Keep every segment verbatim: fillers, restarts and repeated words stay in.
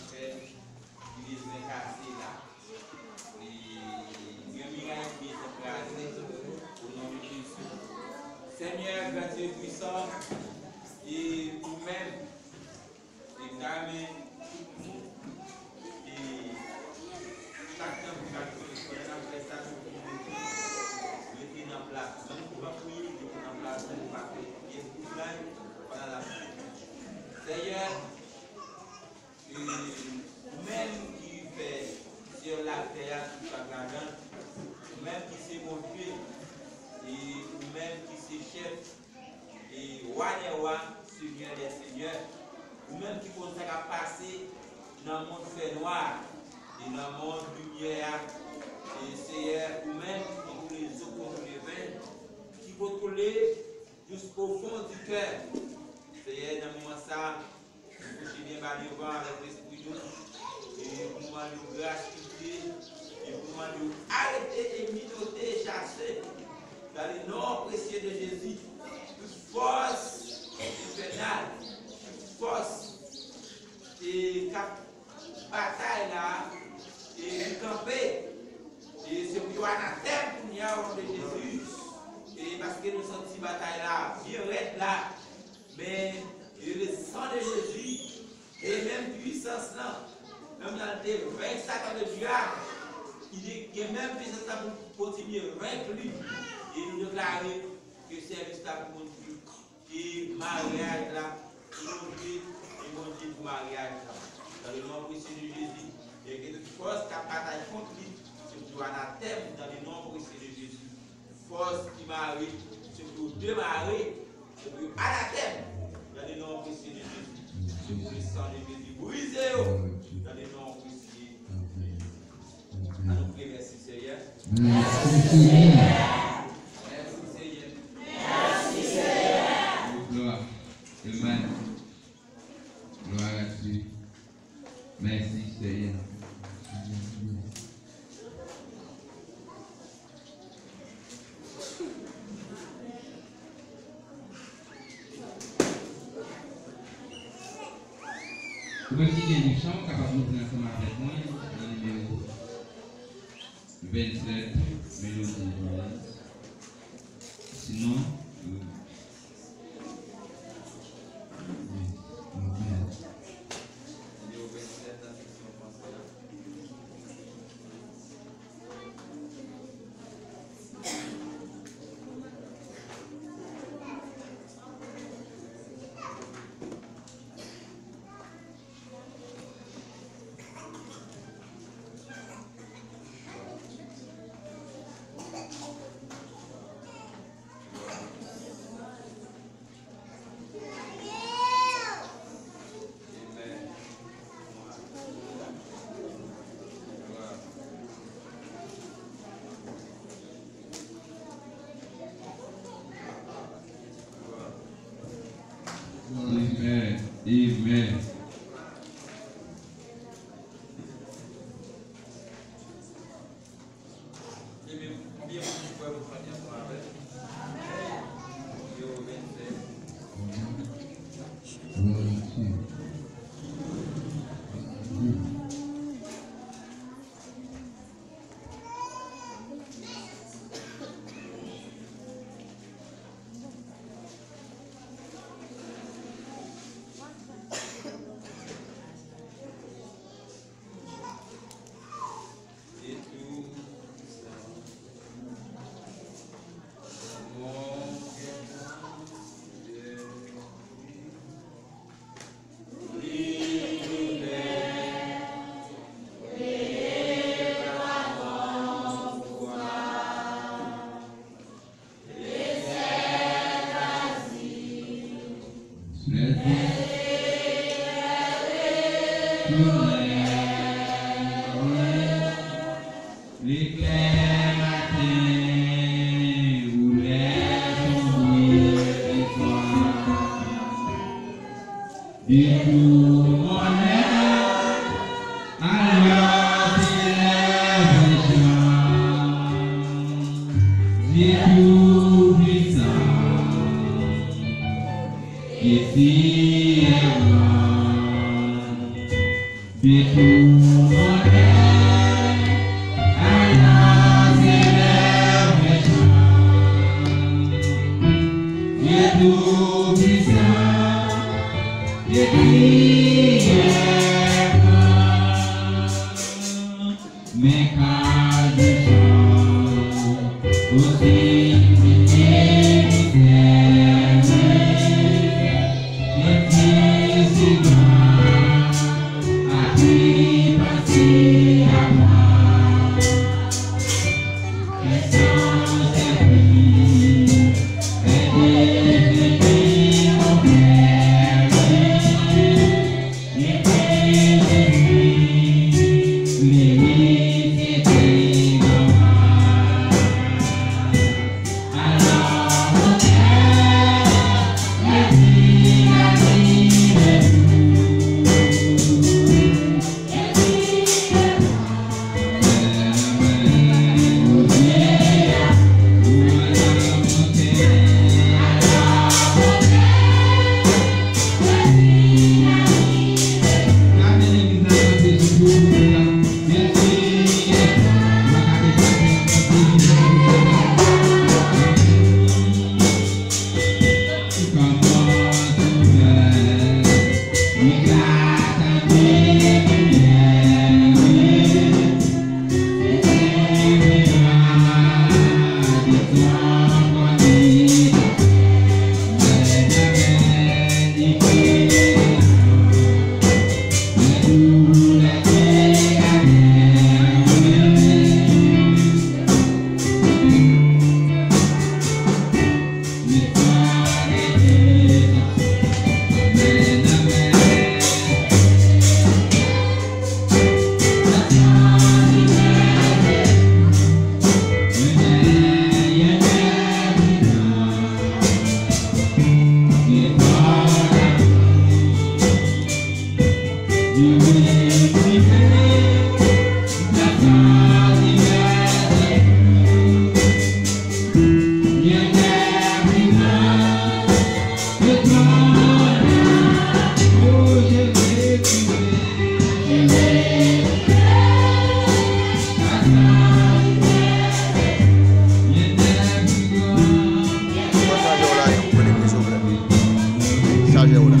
Fè ki bezwen kase la. E gen miray ki bezwen kraze. O non de Jezi. Senyè, Gran Dye pwisan, e ou menm, e ta renmen tout moun, e chak tan pou chak moun, fè sa, fè sa, tout moun rete nan plas. Menm pou pa priye, rete nan plas, menm pa fè pyès bout la, pandan l ap priye. Senyè, e ou menm ki fè syèl la, tè a, tout sa k ladan l, ou menm ki se Bondye, e ou menm ki se chèf, e wa dè wa, Senyè dè senyè, ou menm ki konn sa k ap pase nan mond fènwa a, e nan mond limyè a, e Senyè, ou menm ki kontwole zo, kontwole venn, ki kontwole jis o fon di kè. Senyè, nan moman sa a, nou kouche byen ba devan avèk lespri nou, e pou nou mande w gras, pitye, e pou nou mande w arete, elimine, ôte, chase, dans le nom précieux de Jésus, tout fòs enfènal, tout fòs, e k ap batay la, e ki kanpe, e se pou yo anatèm kounye a, o non de Jezi. E paske nou santi batay la byen rèd la, men e le san de Jezi, e menm pwisans lan, menm jan l te venk Satan le dyab, li te gen menm pwisans lan pou l kontinye venk li. E nou deklare ke sèvis la pou Bondye. E maryaj la pou Bondye, e Bondye pou maryaj la. Dans le nom précieux de Jésus, e ke tout fòs k ap batay kont li, se pou yo anatèm, dans le nom précieux de Jésus. Fòs ki mare, se pou yo demare, se pou yo anatèm, dans le nom précieux de Jésus. Se pou le sang de Jésus brize yo, dans le nom précieux de Jésus. An nou priye, mèsi, Senyè. Mèsi, Senyè. Mèsi, Senyè. Mèsi, Senyè. Glwa. Amen. Glwa a Dye. Mèsi, Senyè. Ou menm ki gen yon chan, ou kapab monte ansanm avèk mwen nan nimewo vennsèt, Melodi Jones. Sinon, nimewo vennsèt nan seksyon fransè a. Amen. Amen. Ebyen, konbyen moun ki kwè pou chante ansanm avè m? Nimewo vennsèt. Leklè maten ou lè sonbre etwal. De tou monnè, alò se lè venjan. Dye Toupwisan, ki si e mòn. Dieu tout bonheur, à la célébration. Dieu tout puissant, Dieu qui est grand. Mais quand je chante au cimetière, Chaje w la, yon kote pou souple. Chaje w la.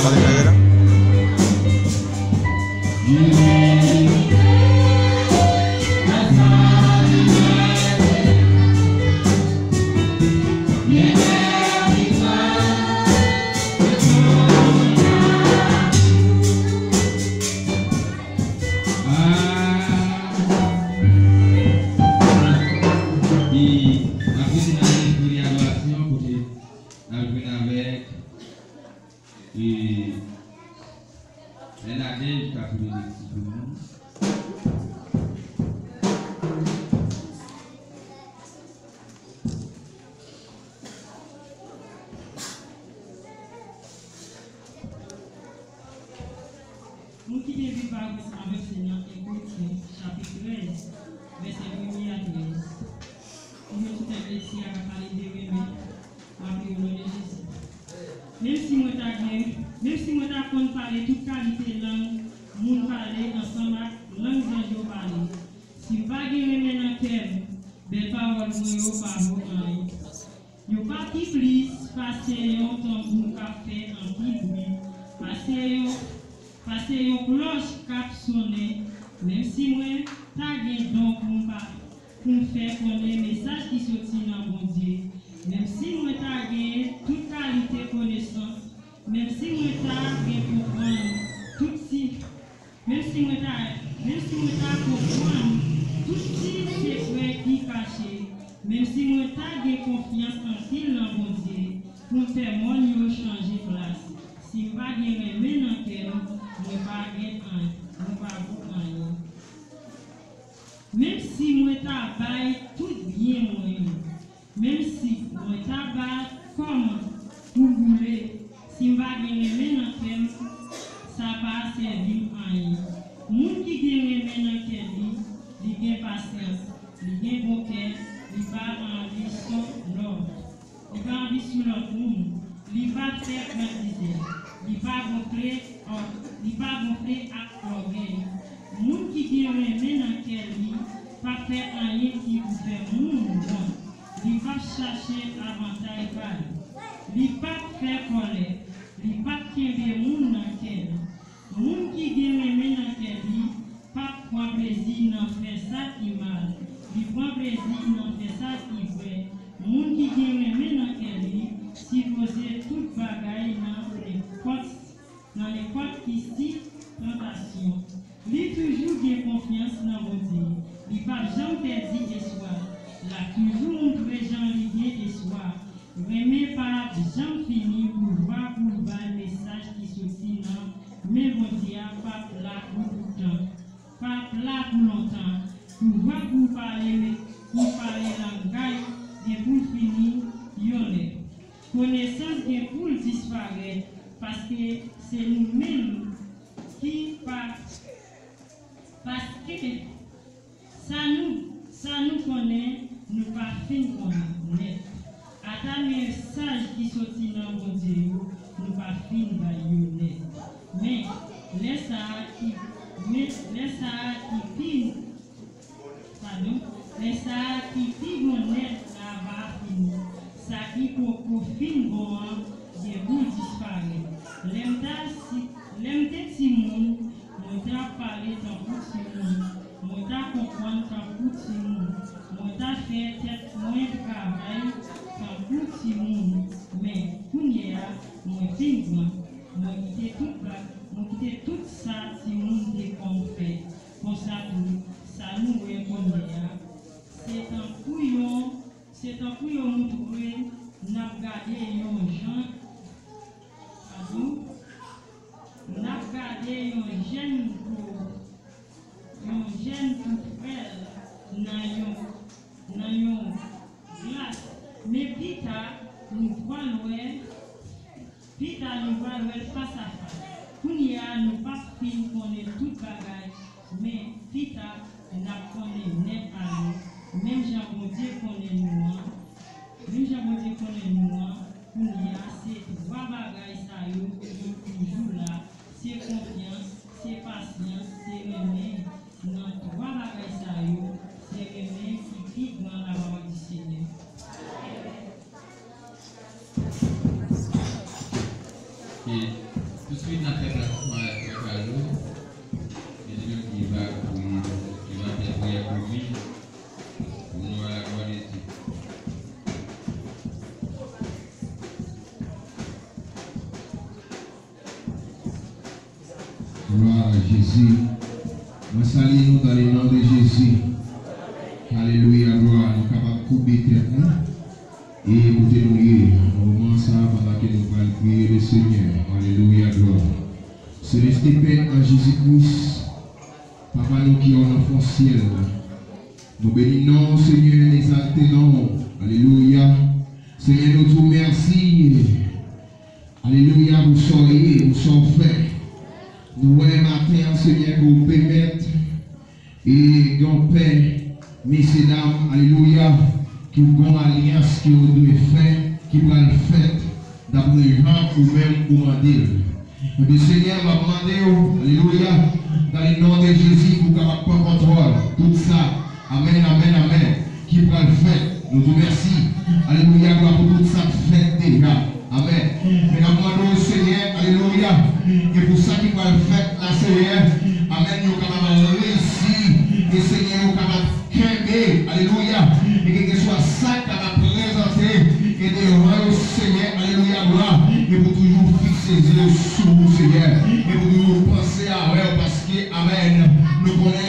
Pase chaje la. Ah. E n ap rete nan lespri adorasyon kote n ap jwenn avèk, e, Bernadette k ap benediksyon pou nou. Moun ki gen Bib pa resevwa, se nan Epik, chapit trèz, vèsè premye a trèz. Ou menm ki tande isi a ka pale de renmen, m ap li o non de Jezi. Menm si mwen ta gen, menm si mwen ta konn pale tout kalite lang moun pale ansanm ak lang zanj yo pale, si m pa gen renmen nan kè m, bèl pawòl mwen yo pa vo anyen. Yo pa pi plis pase yon tanbou k ap fè anpil bri, pase yon, pase yon klòch k ap sonnen, menm si mwen ta gen don pou m pa, pou m fè konnen mesaj ki soti nan Bondye, menm si mwen ta gen tout kalite konesans, menm si mwen ta gen konprann tout si, Menm si mwen ta, menm si mwen ta konprann tout ti sekrè ki kache, menm si mwen ta gen konfyans anpil nan Bondye pou m fè mòn yo chanje plas, si m pa gen renmen nan kè m, mwen pa gen anyen, mwen pa vo anyen. Menm si mwen ta bay tout byen mwen yo, Menm si mwen ta ba kò m pou boule, si m pa gen renmen nan kè m, sa pa sèvi m anyen. Moun ki gen renmen nan kè li, li gen pasyans, li gen bon kè, li pa anvi sou lòt, li pa anvi sou lòt moun, li pa fè grandizè, li pa gon gonfle, ò, li pa gonfle ak ògèy. Moun ki gen renmen nan kè li p ap fè anyen ki pou fè moun wont. Li p ap chache avantay pa li. Li p ap fè kòlè. Li p ap kenbe moun nan kè li. Moun ki gen renmen nan kè li p ap pran plezi nan fè sa ki mal. Li pran plezi nan fè sa ki vrè. Moun ki gen renmen nan kè li sipoze tout bagay nan nenpòt nan nenpòt ki si tantasyon. Li toujou gen konfyans nan Bondye. Li p ap janm pèdi espwa. L ap toujou montre jan li gen espwa. Renmen pa ap janm fini pou lwa pou l bay mesaj ki soti nan men Bondye a p ap la pou tout tan. P ap la pou lontan. Pouvwa pou pale, pou pale langay gen pou l fini yon lè. Konesans gen pou l disparèt, paske se nou menm ki pa, paske sa nou, sa nou konnen, nou pa fin konnen nèt. Ata mesaj ki soti nan Bondye yo, nou pa fin bay yo nèt. Men, lè sa a ki, men, lè sa a ki pi, padon, lè sa a ki pi bon nèt la va fini. Sa ki poko fin bon an, gen pou l disparèt. Lè m ta si, lè m te timoun, mwen t ap pale tankou timoun. Mwen t ap konprann tankou timoun. Mwen t ap fè tèt mwen travay tankou timoun. Men, kounye a, mwen fin gran. Mwen kite tout ba, mwen kite tout sa timoun te konn fè. Konsa tou, sa nou wè kounye a, se tankou yon, se tankou yo moutre n ap gade yon jan, padon, n ap gade yon jèn tou, yon jèn toutwèl nan yon, nan yon glas. Men pita, nou pral wè, pita, nou pral wè l fas a fas. Kounye a, nou p ap fin konnen tout bagay, men pita, n ap konnen nèt ale, menm jan Bondye konnen nou an. Menm jan Bondye konnen nou an, kounye a, se twa bagay sa yo ki toujou la, se konfyans, se pasyans, se renmen. Nan twa bagay sa yo, se renmen ki pi gran. Lapawòl di Senyè. E touswit n ap fè plas pou Frè Carlo. E li menm ki va kouvri, ki va fè priyè kouvri. Pou nou a la glwa de Dye. Glwa a Jezi. Mwen salye nou dans le nom de Jésus. Alelouya, glwa. Nou kapab koube tèt nou e kote nou ye nan moman sa a, pandan ke nou pral priye le Senyè. Alelouya, glwa. Selès Pè an Jezi Kris, Papa nou ki an anfan syèl la, nou beni non w, Senyè, n egzalte non w. Alelouya. Senyè, nou di w mèsi. Alelouya, pou sa w ye, pou sa w fè. Nou wè maten an, Senyè, ke w pèmèt e gen yon pè, mesyedam, alelouya, ki w gen yon alyans ke w dwe fè, ki pral fèt dapre jan ou menm ou mande l. Ebyen, Senyè, m ap mande w, alelouya, dans le nom de Jésus, pou w kapab pran kontwòl tout sa. Amèn, amèn, amèn. Ki pral fèt. Nou di w mèsi. Alelouya, glwa pou tout sa k fèt deja. Amèn. Men n ap mande w, Senyè, alelouya, e pou sa ki pral fèt la, Senyè, amèn, yo kapab reyisi, e Senyè, yo kapab kenbe, alelouya, e kèlkeswa sa k kapab prezante, e devan yo, Senyè, alelouya, glwa, e pou toujou fikse zye yo sou ou, Senyè, e pou toujou panse avè w, paske, amèn, nou konnen